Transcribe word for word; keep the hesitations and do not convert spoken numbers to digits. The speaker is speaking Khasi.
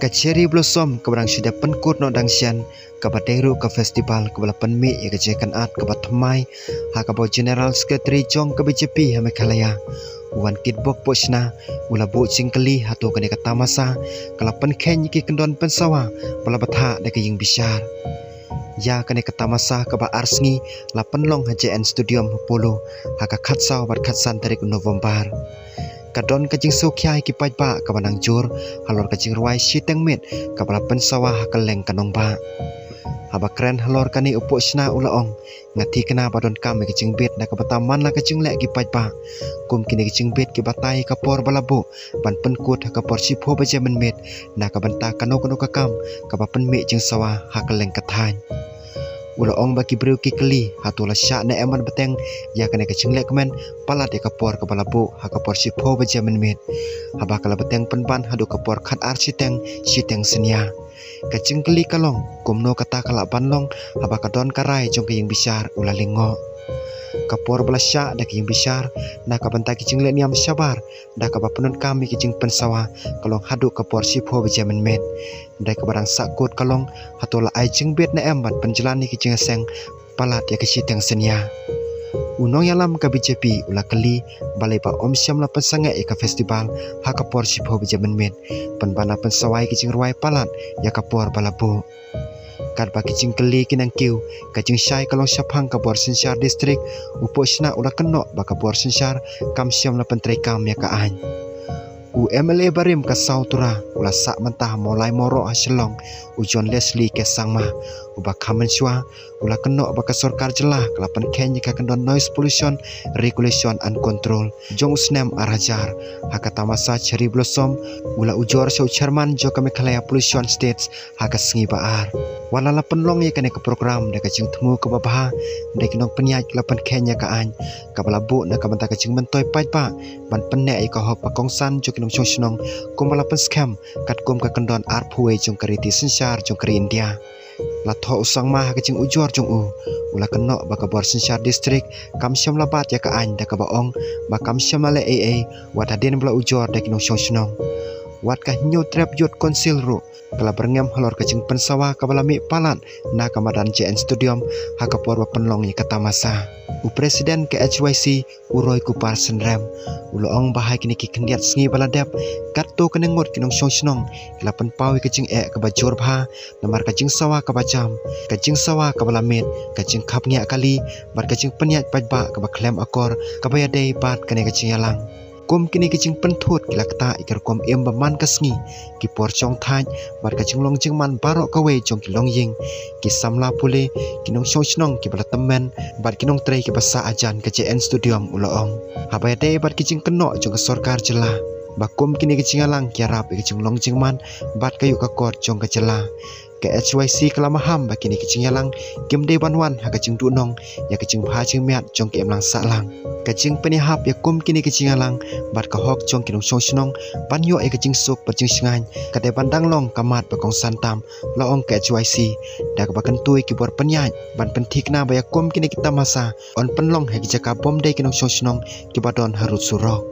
Ka Cherry Blossom kaba dang shu dep pynkut noh dang shen, kaba dei ruh ka festival kaba la pynmih ïa ka jingkynad kaba thymmai ha kaba u General Secretary jong ka B J P ha Meghalaya, u Wankitbok Pohshna, u la buh jingkylli hato kane ka tamasa ka la pynkheiñ ïa ki kyndon pynsawa ba la bthah da ka ïingbishar. Ïa kane ka tamasa kaba ar sngi la pynlong ha J N Stadium ha Polo ha ka khatsaw bad khatsan tarik November. Ka don ka jingsngewkhia ïa ki paidbah kaba nang jur halor ka jingrwai shiteng miet kaba la pynsawa ha kylleng ka nongbah. Haba kren halor kane, u Pohshna u la ong, nga thikna ba donkam ïa ka jingbit na ka bynta man la ka jingleh ki paidbah. Kum kine ki jingbit ki batai ïa ka por ba la buh ban pynkut ha ka por shiphew baje mynmiet na ka bynta kano kano ka kam kaba pynmih jingsawa ha kylleng ka thaiñ. U la ong ba ki briew ki kylli hato la shah ne em ban bteng ïa kane ka jinglehkmen palat ïa ka por kaba la buh ha ka por shiphew baje mynmiet, haba ka la bteng pynban haduh ka por khatar shiteng, shiteng synñia. Ka jingkylli ka long, kumno kata ka lah ban long haba ka don ka rai jong ka ïingbishar, u la lyngngoh. Ka por ba la shah da ka ïingbishar na ka bynta ki jinglehniam shabar da kaba pyndonkam ïa ki jingpynsawa ka long haduh ka por shiphew baje mynmiet. Hynrei kaba dang sahkut ka long, hato la ai jingbit ne em ban pynjlan ïa ki jingïaseng palat ïa ka shiteng synñia. U nongïalam ka B J P u la kylli balei ba ym shym la pynsangeh ïa ka festival ha ka por shiphew baje mynmiet, pynban la pynsawa ïa ki jingrwai palat ïa ka por ba la buh. Katba ki jingkylli ki nang kiew, ka jingshai ka long shaphang ka bor synshar district, u Pohshna u la kynnoh ba ka bor synshar kam shym la pyntreikam ïa ka aiñ. U M L A barim ka South Tura u la sah mynta ha Mawlai Mawroh ha Shillong, u John Leslie K Sangma, uba kham mynshuwa u la kynnoh ba ka sorkar jylla ka la pynkheiñ ïa ka kyndon Noise Pollution Regulation and Control jong u snem ar hajar. Ha ka tamasa Cherry Blossom u la ujor sha u chairman jong ka Meghalaya Pollution States ha ka sngi ba ar. Wat la la pynlong ïa kane ka program da ka jingthmu kaba bha, hynrei ki nongpynïaid la pynkheiñ ïa ka aiñ kaba la buh na ka bynta ka jingmyntoi paidbah ban pynneh ïa ka hok ba kongsan jong ki nongshong shnong kumba la pynskhem katkum ka kyndon arphew wei jong ka riti synshar jong ka ri India. La thoh u Sangma ha ka jingujor jong u, u la kynnoh ba ka bor synshar district kam shym la bat ïa ka aiñ da kaba ong ba kam shym la leh ei ei wat hadien ba la ujor da ki nongshong shnong. Wat ka Hynñiewtrep Youth Council ruh ka la byrngem halor ka jingpynsawa kaba la mih palat na ka madan J N Stadium ha ka por ba pynlong ïa ka tamasa. U President ka H Y C, u Roy Kupar Synrem, u la ong ba ha kine ki khyndiat sngi ba la dep, katto katne ngut ki nongshong shnong ki la pynpaw ïa ka jingeh kaba jur bha namar ka jingsawa kaba jam, ka jingsawa kaba la miet, ka jingkhapngiah kali bad ka jingpynïaid paidbah kaba khlem akor kaba ïadei bad kane ka jingïalang. Kum kine ki jingpynthut ki la ktah ïa ka rukom im ba man ka sngi, ki por shong thait bad ka jinglong jingman baroh kawei jong ki longïing, ki samla pule, ki nongshong shnong kiba la tymmen bad ki nongtrei kiba sah hajan ka J N Stadium, u la ong. Haba ïadei bad ki jingkynnoh jong ka sorkar jylla ba kum kine ki jingïalang ki ïarap ïa ka jinglong jingman bad ka ïuh ka kot jong ka jylla, ka H Y C ka la maham ba kine ki jingïalang kim dei ban wan ha ka jingduhnong ïa ka jingbha jingmiat jong ki imlang sahlang. Ka jingpynïahap ïa kum kine ki jingïalang bad ka hok jong ki nongshong shnong ban ïoh ïa ka jingsuk bad jingshngaiñ ka dei ban dang long ka mat ba kongsan tam, la ong ka H Y C, da kaba kyntu ïa ki bor pynïaid ban pynthikna ba ïa kum kine ki tamasa yn pynlong ha ki jaka bym dei ki nongshong shnong kiba don harud surok.